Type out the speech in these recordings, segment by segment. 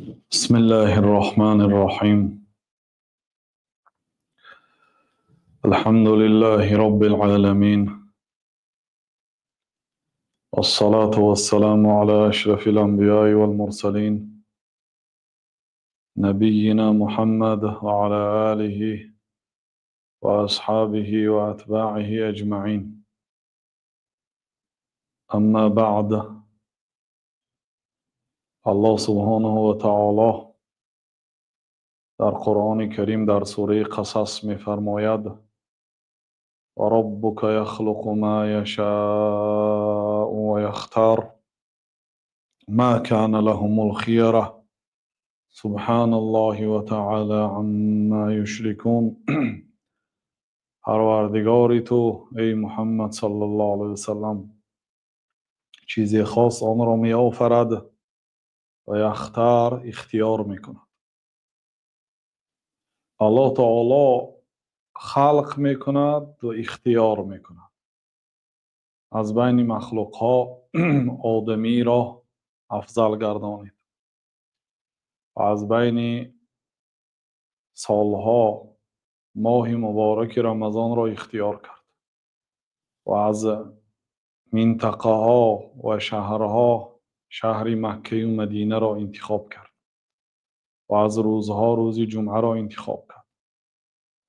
بسم الله الرحمن الرحيم. الحمد لله رب العالمين، والصلاة والسلام على أشرف الأنبياء والمرسلين، نبينا محمد وعلى آله وأصحابه وأتباعه أجمعين. أما بعد، Аллоҳ субҳонаҳу ва таоло дар Қуръони Карим дар сураи Қасас мефармояд: ва роббука яхлуқу ма яшаъу ва яхтар, ма кана лаҳумул хияра, субҳаналлоҳи ва таъала амма юшрикун. Парвардигори ту, эй Муҳаммад саллаллоҳу алайҳи васаллам, чизе хос онро меофарад ва яхтар, ихтиёр мекунад. Аллоҳ таоло халқ мекунад ва ихтиёр мекунад. Аз байни махлуқҳо одамиро афзал гардонид ва аз байни солҳо моҳи мубораки Рамазонро ихтиёр кард ва аз минтақаҳо ва шаҳрҳо шаҳри Маккаю Мадинаро интихоб кард ва аз рӯзҳо рӯзи ҷумъаро интихоб кард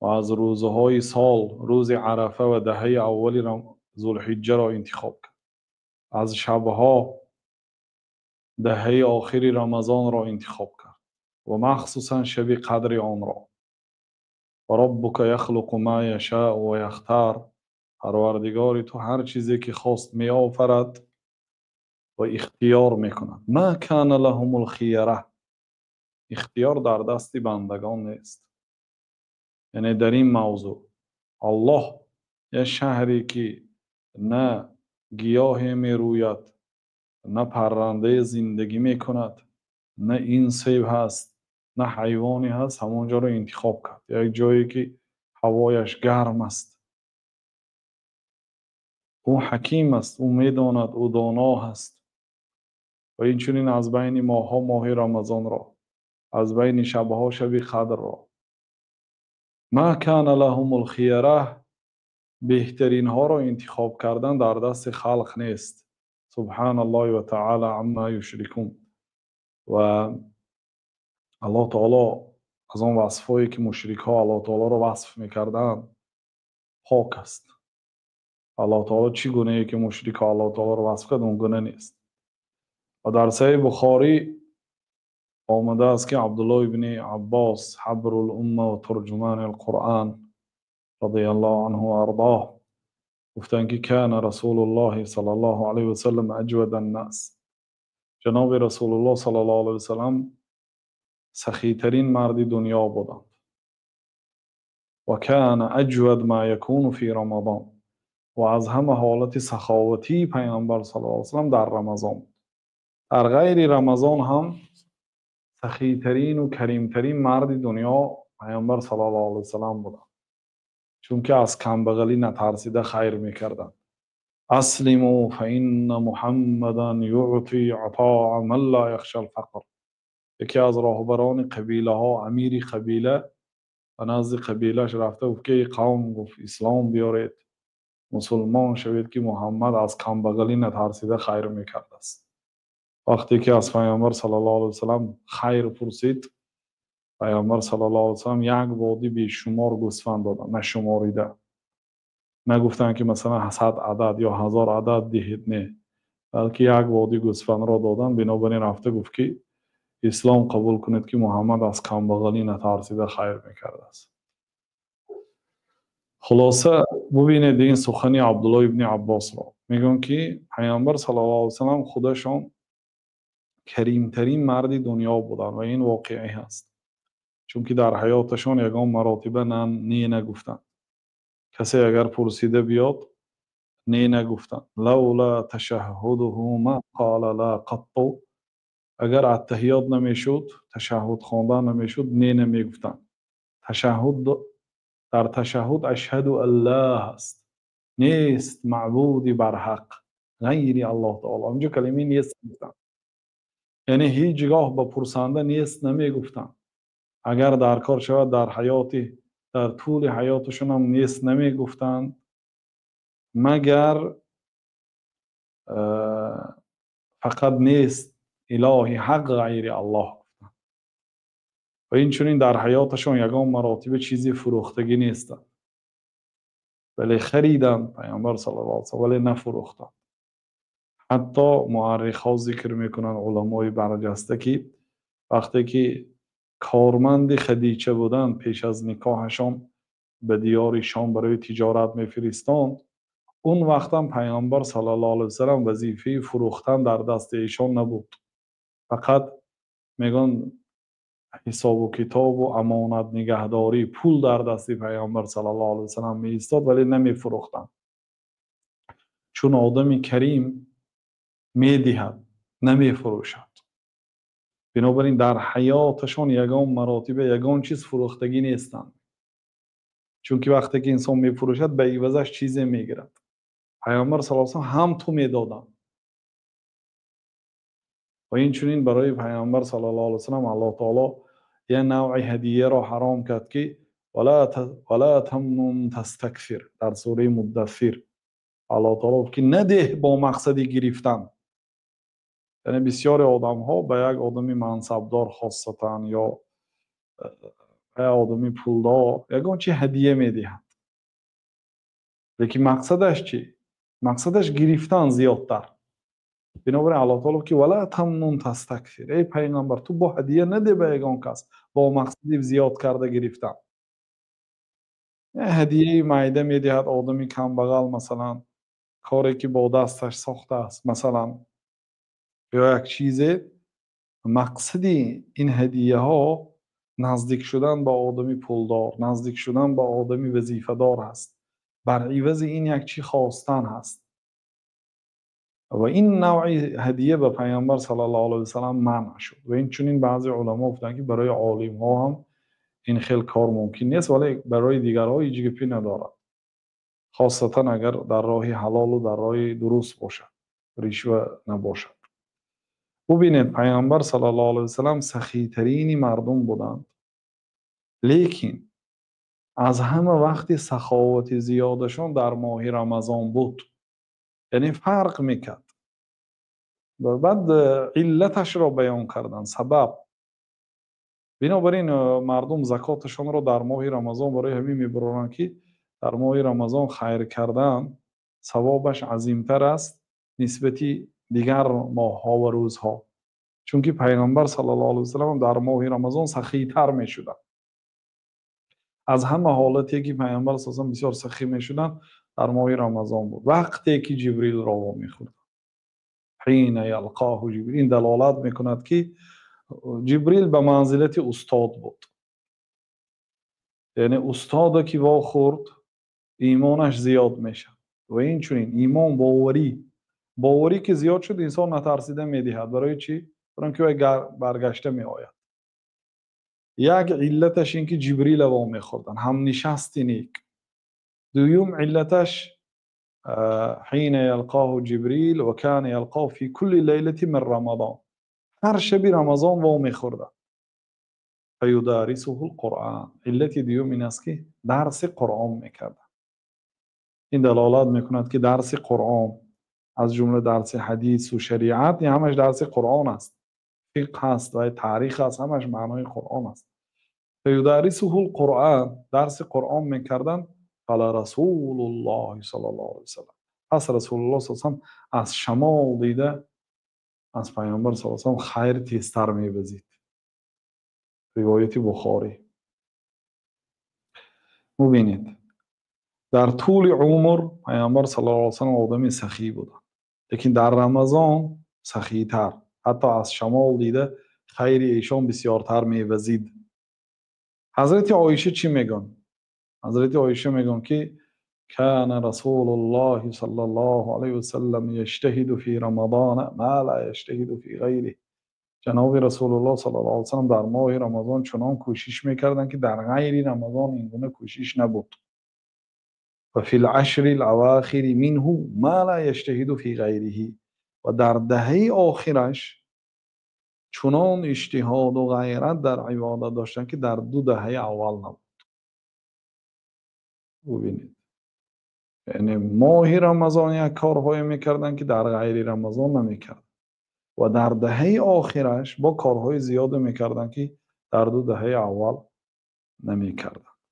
ва аз рӯзҳои сол рӯзи Арафа ва даҳаи аввали Зулҳиҷҷаро интихоб кард, аз шабҳо даҳаи охири Рамазонро интихоб кард ва махсусан шаби қадри онро. Ва роббука яхлуқу ма яшаъу ва яхтар, Парвардигори ту ҳар чизе ки хост меофарад ва ихтиёр мекунад. Ма кана лаҳумул хияра, ихтиёр дар дасти бандагон нест. Яъне дар ин мавзӯъ Аллоҳ як шаҳре ки на гиёҳе мерӯяд, на паррандае зиндагӣ мекунад, на инсе ҳаст, на ҳайвоне ҳаст, ҳамон ҷоро интихоб кард. Як ҷое ки ҳавояш гарм аст. Ӯ ҳаким аст, ӯ медонад, ӯ доно ҳаст. Ва инчунин аз байни моҳҳо моҳи Рамазонро, аз байни шабҳо шаби қадрро. Ма кана лаҳумул хияра, беҳтаринҳоро интихоб кардан дар дасти халқ нест. Субҳаналлоҳи ва таъала амма юшрикун. Ва Аллоҳ таоло аз он васфҳое ки мушрикҳо Аллоҳ таолоро васф мекарданд пок аст. Аллоҳ таоло чӣ гунае ки мушрикҳо Аллоҳ таолоро васф кард, он гуна нест. Ва дар Саҳеҳи Бухорӣ омадааст ки Абдуллоҳ ибни Аббос, ҳабрул умма ва турҷумани Қуръон радияллоҳу анҳу ва ардоҳ, гуфтанд ки кана Расулуллоҳи саллаллоҳу алайҳи васаллам аҷвада ннас. Ҷаноби Расулуллоҳ саллаллоҳу алайҳи васаллам сахитарин марди дунё буданд. Ва кана аҷвад ма якуну фи Рамазон, ва аз ҳама ҳолати саховатии Пайғамбар саллаллоҳу алайҳи васаллам дар Рамазон. Дар ғайри Рамазон ҳам сахитарину каримтарин марди дунё Пайғамбар саллаллоҳу алайҳи васаллам буданд, чунки аз камбағалӣ натарсида хайр мекарданд. Аслиму фа инна Муҳаммадан юъти атоа ман ла яхшал фақр. Яке аз роҳбарони қабилаҳо, амири қабила, ба назди қабилааш рафта гуфт ки эй қавм, гуфт, ислом биёред, мусулмон шавед, ки Муҳаммад аз камбағалӣ натарсида хайр мекардааст. Вақте ки аз Пайғамбар саллаллоҳу алайҳи васаллам хайр пурсид, Пайғамбар саллаллоҳу алайҳи васаллам як водӣ бешумор гӯсфанд доданд, нашуморида. Нагуфтанд ки масалан 100 адад ё 1000 адад диҳед, не, балки як водӣ гӯсфандро доданд. Бинобар ин рафта гуфт ки ислом қабул кунед, ки Муҳаммад аз камбағалӣ натарсида хайр мекардааст. Хулоса, бубинед ин сухани Абдуллоҳ ибни Аббосро. Мегӯянд ки Пайғамбар саллаллоҳу алайҳи васаллам худашон каримтарин марди дунё буданд ва ин воқеӣ ҳаст, чунки дар ҳаёташон ягон маротиба на не нагуфтанд. Касе агар пурсида биёд, не нагуфтанд. Лавла ташаҳҳудуҳу ма қола ла қатту. Агар аттаҳиёт намешуд, ташаҳҳуд хондан намешуд, не намегуфтанд. Ташаҳҳуд, дар ташаҳҳуд ашҳаду ан ла ҳаст, нест маъбуди барҳақ ғайри Аллоҳ таоло. Онҷо калимаи нест гуфтанд. Яъне ҳеҷ гоҳ ба пурсанда нест намегуфтанд. Агар дар кор шавад дар ҳаёти дар тӯли ҳаёташон ҳам нест намегуфтанд, магар фақат нест илоҳи ҳақ ғайри Аллоҳ гуфтанд. Ва инчунин дар ҳаёташон ягон маротиба чизе фурӯхтагӣ нестанд. Вале хариданд Паёмбар саллаллоҳу алайҳи васаллам, вале нафурӯхтанд. Ҳатто муаррихҳо зикр мекунанд, уламои барҷаста, ки вақте ки корманди Хадича буданд, пеш аз никоҳашон ба диёри Шом барои тиҷорат мефиристонд, он вақт ҳам Паёмбар саллаллоҳу алайҳи васаллам вазифаи фурӯхтан дар дасти эшон набуд. Фақат мегӯянд ҳисобу китобу амонат нигаҳдорӣ, пул дар дасти Паёмбар саллаллоҳу алайҳи васаллам меистод, вале намефурӯхтанд. Чун одами карим медиҳад, намефурӯшад. Бинобар ин дар ҳаёташон ягон маротиба ягон чиз фурӯхтагӣ нестанд. Чунки вақте ки инсон мефурӯшад, ба ивазаш чизе мегирад. Паёмбар саллаллоҳу алайҳи васаллам ҳам ту медоданд. Ва инчунин барои Паёмбар саллаллоҳу алайҳи васаллам Аллоҳ таоло як навъи ҳадияро ҳаром кард, ки вала тамнун тастакфир, дар сураи Муддаффир Аллоҳ таоло гуфт, ки надеҳ бо мақсади гирифтан. Яъне бисёре одамҳо ба як одами мансабдор хоссатан ё ба як одами пулдор ягон чи ҳадия медиҳад. Лекин мақсадаш чӣ? Мақсадаш гирифтан зиёдтар. Бинобар ин Аллоҳ таоло гуфт, ки вала тамнун тастакфир, эй Пайғамбар, ту бо ҳадия надеҳ ба ягон кас бо мақсади зиёд карда гирифтан. Ҳадияи майда медиҳад одами камбағал, масалан, коре ки бо дасташ сохтааст, масалан, ё як чизе. Мақсади ин ҳадияҳо наздик шудан ба одами пулдор, наздик шудан ба одами вазифадор аст. Бар ивази ин як чи хостан ҳаст. Ва ин навъи ҳадия ба Пайғамбар саллаллоҳу алайҳи васаллам манъ шуд. Ва инчунин баъзе уламо гуфтанд, ки барои олимҳо ҳам ин хел кор мумкин нест, вале барои дигарҳо ҳеҷ гапе надорад. Хосатан агар дар роҳи ҳалолу дар роҳи дуруст бошад, ришва набошад. Бубинед, Пайғамбар саллаллоҳу алайҳи васаллам сахитарини мардум буданд, лекин аз ҳама вақти саховати зиёдашон дар моҳи Рамазон буд. Яъне фарқ мекард. Баъд иллаташро баён карданд, сабаб. Бинобар ин мардум закоташонро дар моҳи Рамазон барои ҳамин мебароранд, ки дар моҳи Рамазон хайр кардан савобаш азимтар аст нисбати дигар моҳҳо ва рӯзҳо. Чунки Пайғамбар саллаллоҳу алайҳи васаллам дар моҳи Рамазон сахитар мешуданд. Аз ҳама ҳолате ки Пайғамбар саллаллоҳу алайҳи васаллам бисёр сахӣ мешуданд, дар моҳи Рамазон буд. Вақте ки Ҷибрилро вомехӯрд. Ҳина ялқоҳу Ҷибрил, ин далолат мекунад, ки Ҷибрил ба манзилати устод буд. Яъне устоде ки вохӯрд, имонаш зиёд мешавад. Ва инчунин имон, боварӣ. Боварӣ ки зиёд шуд, инсон натарсида медиҳад. Барои чӣ? Барои ин ки вай баргашта меояд. Як иллаташ ин ки Ҷибрила вомехӯрданд, ҳамнишасти нек. Дуюм иллаташ ҳина ялқоҳу Ҷибрил ва кана ялқоҳу фи кулли лайлати мин Рамазон. Ҳар шаби Рамазон вомехӯрданд. Фаюдарисуҳу л-Қуръон. Иллати дуюм ин аст, ки дарси Қуръон мекарданд. Ин далолат мекунад, ки дарси Қуръон аз ҷумла дарси ҳадису шариат, ин ҳамаш дарси Қуръон аст. Фиқҳ аст ва таърих аст, ҳамаш маънои Қуръон аст. Фаюдарисуҳу л-Қуръон, дарси Қуръон мекарданд. Қала Расулуллоҳи саллаллоҳу алайҳи васаллам. Пас Расулуллоҳ саллаллоҳу алайҳи васаллам аз шамол дида аз Пайғамбар саллаллоҳу алайҳи васаллам хайр тезтар мевазид. Ривояти Бухорӣ. Бубинед, дар тӯли умр Пайғамбар саллаллоҳу алайҳи васаллам одами сахӣ буданд, лекин дар Рамазон сахитар, ҳатто аз шамол дида хайри эшон бисёртар мевазид. Ҳазрати Оиша чӣ мегӯянд? Ҳазрати Оиша мегӯянд, ки кана Расулуллоҳи саллаллоҳу алайҳи васаллам яҷтаҳиду фи Рамазона ма ла яҷтаҳиду фи ғайриҳ. Ҷаноби Расулуллоҳ саллаллоҳу алайҳи васаллам дар моҳи Рамазон чунон кӯшиш мекарданд, ки дар ғайри Рамазон ин гуна кӯшиш набуд. Ва фи л-ашри л-авахири минҳу ма ла яҷтаҳиду фи ғайриҳи. Ва дар даҳаи охираш Чунон иҷтиҳоду ғайрат дар ибодат доштанд, ки дар ду даҳаи аввал набуд. Бубинед, яъне моҳи Рамазон як корҳое мекарданд, ки дар ғайри Рамазон намекарданд, ва дар даҳаи охираш бо корҳои зиёде мекарданд, ки дар ду даҳаи аввал намекарданд.